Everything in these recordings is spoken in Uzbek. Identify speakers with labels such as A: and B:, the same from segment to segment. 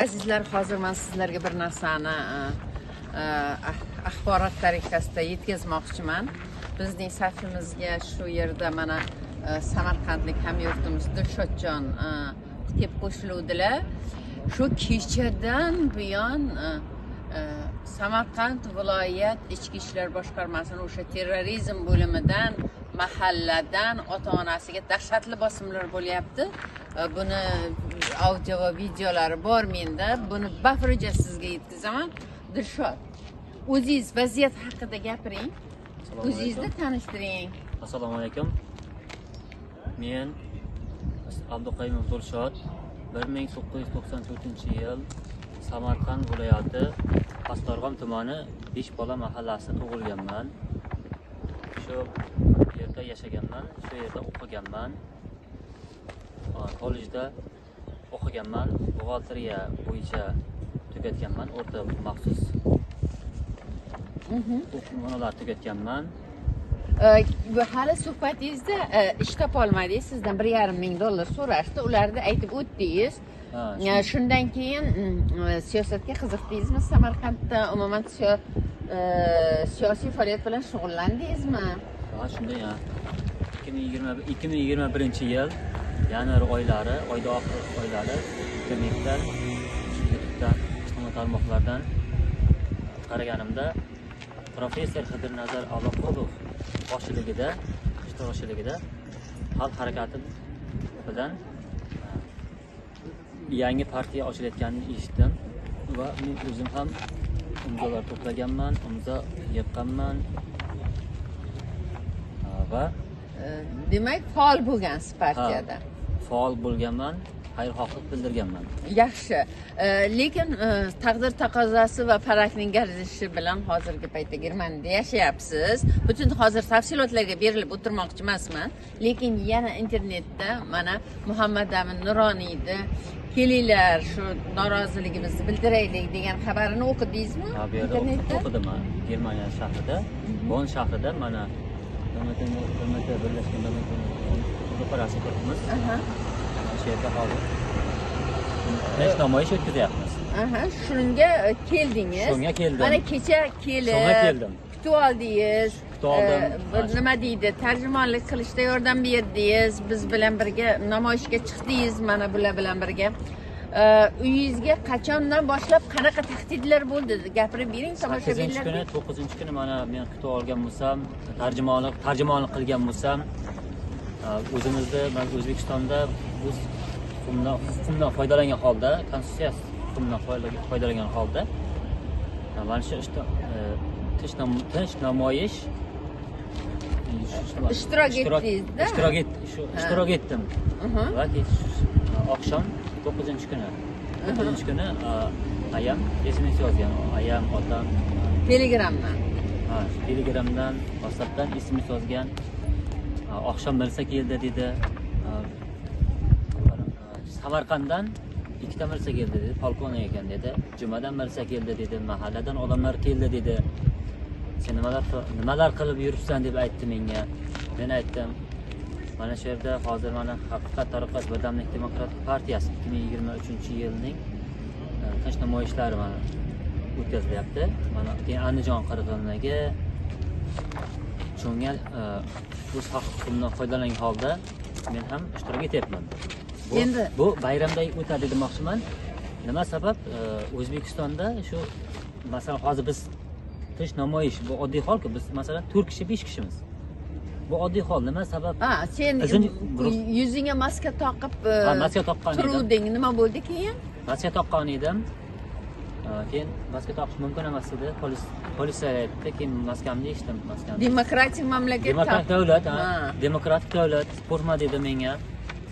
A: Azizlar, hozir men sizlarga bir narsani axborot tariqasida yetkazmoqchiman. Bizning safimizga shu yerda mana samarqandlik hamyurtimiz Dilshodjon kelib qo'shiluvdilar. Shu kechadan buyon Samarqand viloyat ichki ishlar boshqarmasining o'sha terrorizm bo'limidan, mahalladan ota-onasiga dahshatli bosimlar bo'lyapti. Buni audio va videolari bor menda. Buni bafurja sizga yetkazaman. Dilshod, o'zingiz vaziyat haqida gapiring. O'zingizni tanishtiring.
B: Assalomu alaykum. Men Abduqayumov Dilshod, 1994-yil Samarqand viloyati Pastdarg'om tumani Beshbola mahallasida tug'ilganman. Shu yerda yashaganman, shu yerda o'qiganman. Kollejda o'qiganman, buxgalteriya bo'yicha tugatganman, o'rta maxsus o'quvlar tugatganman.
A: Hali suhbatingizda ish topolmadingiz, sizdan 1,5 ming dollar so'rashdi, ularni aytib o'tdingiz. Shundan keyin siyosatga qiziqdingizmi? Samarqandda umuman siyosiy faoliyat bilan shug'ullandingizmi?
B: Ha, shunday. 2021-yil yanvar oylari, oyda oxir oylari internetdan, YouTube'dan, ijtimoiy tarmoqlardan qaraganimda professor Xidirnazar Aloqulov boshchiligida, ishtirokchiligida xalq harakati bilan yangi partiya ochilayotganini eshitdim va men o'zim ham imzolar to'plaganman, imzo yiqqanman va
A: demak faol bo'lgansiz partiyada.
B: Faol bo'lganman, xayrixohlik bildirganman.
A: Yaxshi. Lekin taqdir taqozosi va falakning gardishi bilan hozirgi paytda Germaniyada yashayapsiz. Butun hozir tafsilotlarga berilib o'tirmoqchi emasman, lekin yana internetda mana Muhammad Amin Nuroniyni kelinglar, shu noroziligimizni bildiraylik degan xabarini o'qidingizmi?
B: Ha, bu yerda o'qidim. Germaniya shahrida, Bonn shahrida mana BMT Birlashgan Millatlar Konferensi turibmiz. Shu yerda hozir tinch namoyish o'tkazyapmiz.
A: Shunga keldingiz.
B: Shunga keldim.
A: Mana kecha kelib,
B: shunga keldim.
A: Kutib oldingiz.
B: Kutib oldim.
A: Nima deydi? Tarjimonlik qilishda yordam berdingiz. Biz bilan birga namoyishga chiqdingiz, mana bular bilan birga. Uyingizga qachondan boshlab qanaqa tahdidlar bo'ldi? Gapirib bering tomoshabinlarga.
B: 8-kuni, 9-kuni mana men kutib olgan bo'lsam, tarjimonlik qilgan bo'lsam, o'zimizda, mana O'zbekistonda o'z huquqimdan foydalangan holda, konstitutsiya huquqimdan foydalangan holda mana shu tinch namoyish
A: ishtirok etdingiz-da?
B: Ishtirok etdim. Va oqshom 9-kuni. 9-kuni ayam SMS yozgan, ayam, otam
A: Telegramdan.
B: Ha, Telegramdan, WhatsAppdan SMS yozgan. Oqshom milsa keldi dedi. Samarqanddan 2 ta milsa keldi dedi, polkovnik ekan dedi. Jumadan milsa keldi dedi, mahalladan odamlar keldi dedi. Sen nimalar qilib yuribsan deb aytdi menga. Men aytdim, mana shu yerda hozir mana Haqiqat, Taraqqiyot, Birdamlik Demokratik partiyasi 2023-yilning tinch namoyishlari mana o'tkazilyapti. Mana keyin Andijon qirg'inligi, shunga o'z huquqimdan foydalangan holda men ham ishtirok etyapman.
A: Endi
B: bu bayramday o'tadi demoqchiman. Nima sabab? O'zbekistonda shu masalan hozir biz tinch namoyish, bu oddiy holku, biz masalan 4 kishi, 5 kishimiz. Bu oddiy hol. Nima sabab?
A: Ha, sen yuzingga maska taqib,
B: maska taqqan edim.
A: Turuvding, nima bo'ldi keyin?
B: Maska taqqan edim. Keyin maska taqish mumkin emas edi. Politsiya aytdi, keyin maskamni yechdim, maskamni.
A: Demokratik mamlakat,
B: demokratik davlat, demokratik davlat, qo'rqma dedi menga.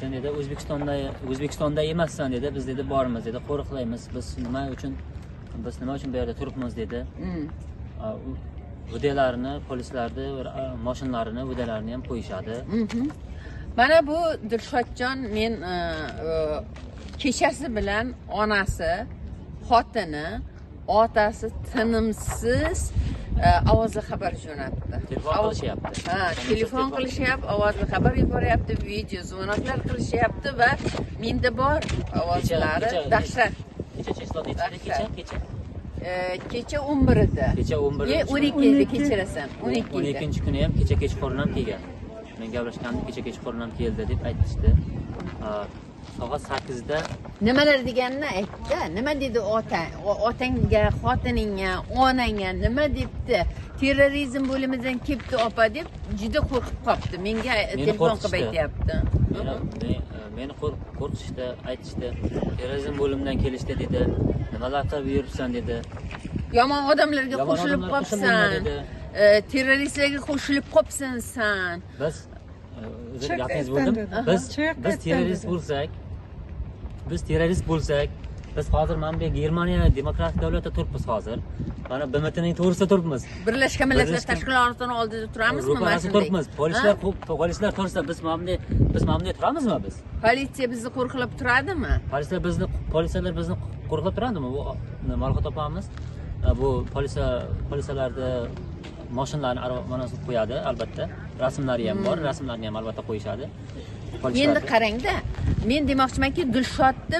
B: Sen dedi O'zbekistonda emassan dedi, biz dedi bormiz dedi, qo'riqlaymiz. Biz nima uchun bu yerda turibmiz dedi. Videolarini, polislarni, mashinalarini, videolarini ham qo'yishadi.
A: Mana bu Dilshodjon, men kechasi bilan onasi, xotini, otasi tinimsiz ovozli xabar jo'natdi.
B: Telefon qilishyapti.
A: Ha, telefon qilishyapti, ovozli xabar yuboryapti, video zvonoklar qilishyapti va menda bor ovozlari dahshat.
B: Kecha число nechida? Kecha.
A: Kecha 11 edi.
B: Kecha 11 edi.
A: 12 edi, kechirasan. 12 edi.
B: 12-kuni ham kecha kechqurun ham kelgan. Men gaplashgandim, kecha kechqurun ham keldi deb aytishdi. Soat 8da
A: nimalar deganini aytdi. Nima dedi otang? Otangga, xotiningga, onangga nima debdi? Terrorizm bo'limidan kelibdi opa deb juda qo'rqib qopti. Menga telefon qilib aytyapti.
B: Meni qo'rqitishdi, aytishdi. Terrorizm bo'limidan kelishdi dedi. Nimalar qilib yuribsan dedi.
A: Yomon odamlarga qo'shilib qopsan. Terroristlarga qo'shilib qopsan san.
B: Biz o'zim gapingiz bo'ldim. Biz terrorist bo'lsak, biz hozir mana bu Germaniya demokratik davlatda turibmiz hozir. Mana BMTning to'g'risida turibmiz.
A: Birlashgan Millatlar Tashkilotining oldida turamizmi mana shunday?
B: Turibmiz. Polislar tursa biz mana bunday turamizmi biz?
A: Politsiya bizni qo'rqilab turadimi?
B: Politsiyalar bizni qo'rqilab turadimi? Bu Malhut opamiz bu politsiyalarni mashinalarni mana shu qo'yadi albatta. Rasmlari ham bor, rasmlarni ham albatta qo'yishadi.
A: Endi qarangda, men demoqchimanki, Dilshodni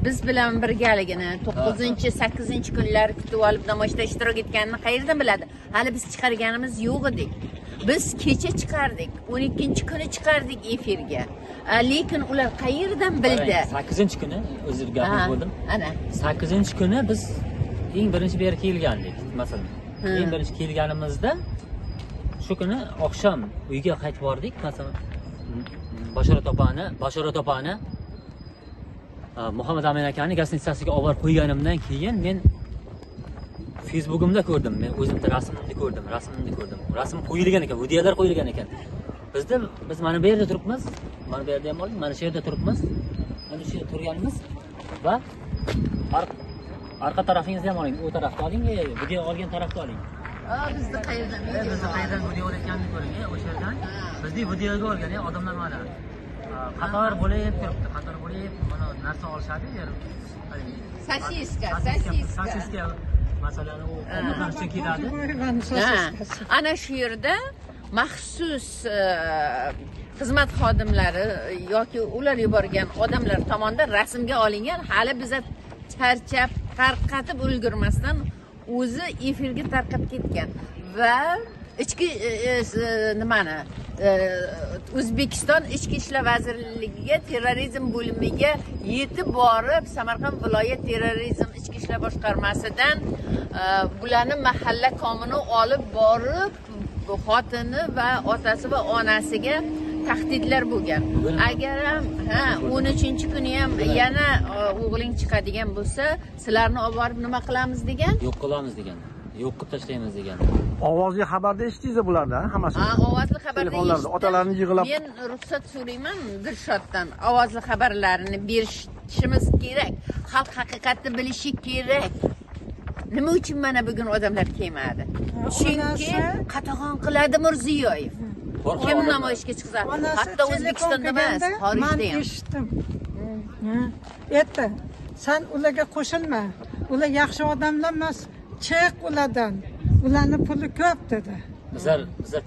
A: biz bilan birgaligini 9-chi, 8-chi kunlari kutib olib namoyishda ishtirok etganini qayerdan biladi? Hali biz chiqarganimiz yo'q edik. Biz kecha chiqardik, 12-kuni chiqardik efirga. Lekin ular qayerdan bildi?
B: 8-kuni o'zim gapingiz bo'ldim.
A: Ana.
B: 8-kuni biz eng birinchi bu yerga kelgandik, masalan. Eng birinchi kelganimizda shu kuni oqshom uyga qaytib bordik, masalan, Bashorat opani Muhammad Amin akani gastnitsasiga olib borib qo'yganimdan keyin men Facebook'imda ko'rdim, men o'zimda rasmimni ko'rdim. Rasm qo'yilgan ekan, videolar qo'yilgan ekan. Biz mana bu yerda turibmiz, mana bu yerda ham oldik, mana shu yerda turibmiz. Mana shu yerda turganmiz va arqa tarafingizni ham oling, u tarafda oling, video olgan tarafda oling.
A: Bizni qayerdan
B: video olayotganini ko'ring, o'sha yerdan. Bizni videoga olgan odamlar mana qator bo'lib turibdi, qator bo'lib mana narsa olishadi.
A: Sosiska.
B: Masalan, u odamlar uchun keladi.
A: Ana shu yerda maxsus xizmat xodimlari yoki ular yuborgan odamlar tomonidan rasmga olingan, hali biza charchab tarqatib ulgurmasdan o'zi efirga tarqab ketgan va ichki nimani O'zbekiston Ichki ishlar vazirligiga terrorizm bo'limiga yetib borib, Samarqand viloyat terrorizm ichki ishlar boshqarmasidan bularni mahalla komini olib borib, xotini va otasi va onasiga tahdidlar bo'lgan. Agar ham 13-kuni ham yana o'g'ling chiqadigan bo'lsa, sizlarni olib borib nima qilamiz degan?
B: Yo'q qilamiz degan. Yo'q qilib tashlaymiz degan.
C: Ovozli xabarda eshitdingiz bulardan hammasini.
A: Ha, ovozli xabarda eshitdim.
C: Otalarini yig'ilab.
A: Men ruxsat so'rayman Dilshoddan. Ovozli xabarlarni berishimiz kerak. Xalq haqiqatni bilishi kerak. Nima uchun mana bugun odamlar kelmadi? Chunki qatag'on qiladi Mirziyoyev. Kim namoyishga chiqsa, hatto O'zbekistonda emas, xorijda ham.
D: Eshitdim. Aytdi, sen ularga qo'shilma. Ular yaxshi odamlar emas, chiq ulardan. Ularning puli ko'p dedi.
B: Bizlar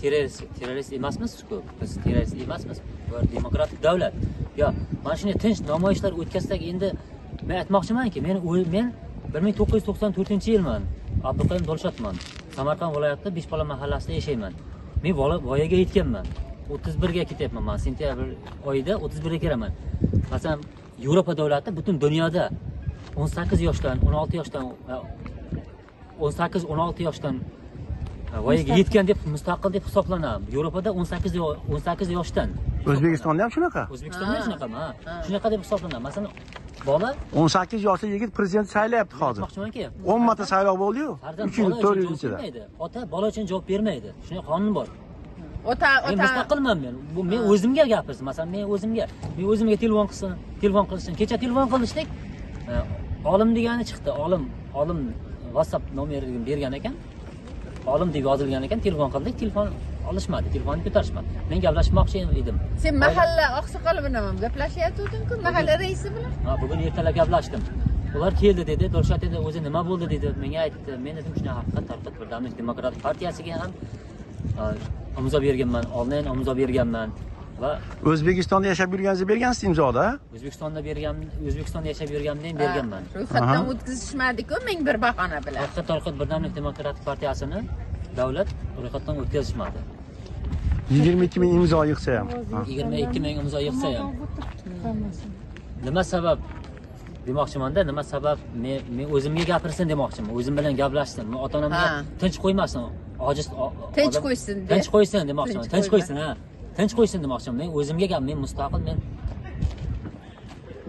B: terrorist emasmiz-ku. Biz terrorist emasmiz. Bu demokratik davlat. Yo, mana shunday tinch namoyishlar o'tkazsak, endi men aytmoqchimanki, men 1994-yilman. Abduqayum Dolshodman. Samarqand viloyatida Beshbola mahallasida yashayman. Men voyaga yetganman. 31 ga ketyapman men. Sentyabr oyida 31 ga kiraman. Masalan, Yevropa davlati butun dunyoda 18 yoshdan, 16 yoshdan, 18-16 yoshdan voyaga yetgan deb mustaqil deb hisoblanadi. Yevropada 18 yoshdan.
C: O'zbekistonda ham shunaqa.
B: O'zbekistonda ham shunaqami? Ha. Shunaqa deb hisoblanadi. Masalan, bola
C: 18 yoshli yigit prezident saylayapti hozir.
B: Aytmoqchimanki,
C: 10 marta saylov bo'ldi-yu. 3 yil, 4 yil ichida.
B: Ota bola uchun javob bermaydi. Shunday qonun bor.
A: Ota
B: mustaqilman men. Bu men o'zimga gapirsin. Masalan, men o'zimga telefon qilsin, telefon qilsin. Kecha telefon qilishdik. Olim degani chiqdi. Olim WhatsApp nomerini bergan ekan. Olim deb yozilgan ekan, telefon qildik, telefon olishmadi, telefonni ko'tarishmadi. Men gaplashmoqchi edim.
A: Sen mahalla oqsoqoli bilan ham gaplashayotganding-ku, mahalla raisi bilan?
B: Ha, bugun ertalab gaplashdim. Ular keldi dedi, Dilshod dedi, o'zi nima bo'ldi dedi, menga aytdi. Men dedim, shuni haqiqat tarqat birdamlik demokratik partiyasiga ham imzo berganman, onlayn imzo berganman. Va
C: O'zbekistonda yashab yurganingizni bergansiz imzoda?
B: O'zbekistonda bergan, O'zbekistonda yashab yurganimda ham berganman.
A: Ro'yxatdan o'tkazishmadi-ku ming bir bahona bilan.
B: Taraqqiyot birdamlik demokratik partiyasini davlat ro'yxatdan o'tkazishmadi.
C: 22 ming imzo yig'sa ham.
B: 22 ming imzo yig'sa ham. Nima sabab demoqchimanda, nima sabab men o'zimga gapirsin demoqchiman, o'zim bilan gaplashsin, men ota-onamga tinch qo'ymasin, ojiz
A: tinch qo'ysin,
B: tinch qo'ysin demoqchiman, tinch qo'ysin, ha. Tinch qo'ysin demoqchiman. Men o'zimga gap, men mustaqil,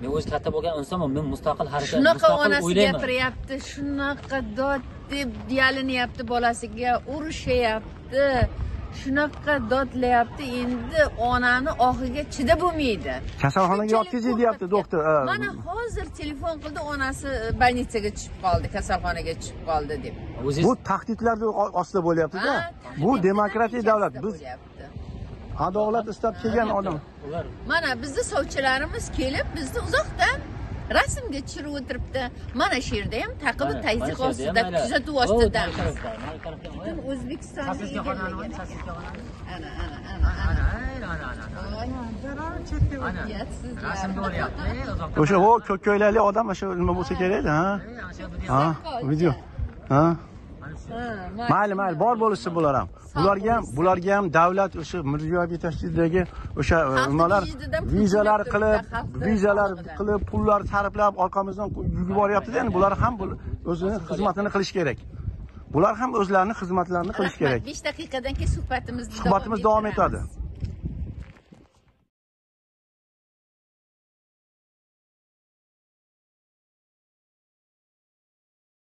B: men o'zi katta bo'lgan insonman, men mustaqil harakat,
A: shunaqa onasi gapiryapti, shunaqa dod deb yalinyapti bolasiga, urushyapti, shunaqa dodlayapti. Endi onani ohiga chidab bo'lmaydi.
C: Kasalxonaga yotqizing deyapti doktor.
A: Mana hozir telefon qildi, onasi больницаga tushib qoldi, kasalxonaga tushib qoldi deb.
C: Bu tahdidlar ostida bo'lyapti-da. Bu demokratik davlat. Biz adolat istab kelgan odam.
A: Mana bizni sovchilarimiz kelib, bizni uzoqdan rasmga tushirib o'tiribdi. Mana shu yerda ham taqibi tayziq ostida, kuzatuv ostida. Butun O'zbekistonni egallagan. Ana, ana, ana, ana, ana.
B: Rasmga olyapti.
C: O'sha o ko'k ko'ylakli odam o'sha nima bo'lsa kerak, ha? Ha, video. Ha? Mayli, mayli, bor bo'lishsin bular ham. Bularga ham davlat o'sha Mirziyoyev yetakchiligidagi o'sha nimalar vizalar qilib, pullar sarflab orqamizdan yuboryapti-da. Endi bular ham o'zini xizmatini qilish kerak. Bular ham o'zlarining xizmatlarini qilish kerak.
A: 5 daqiqadan keyin suhbatimiz
C: davom etadi.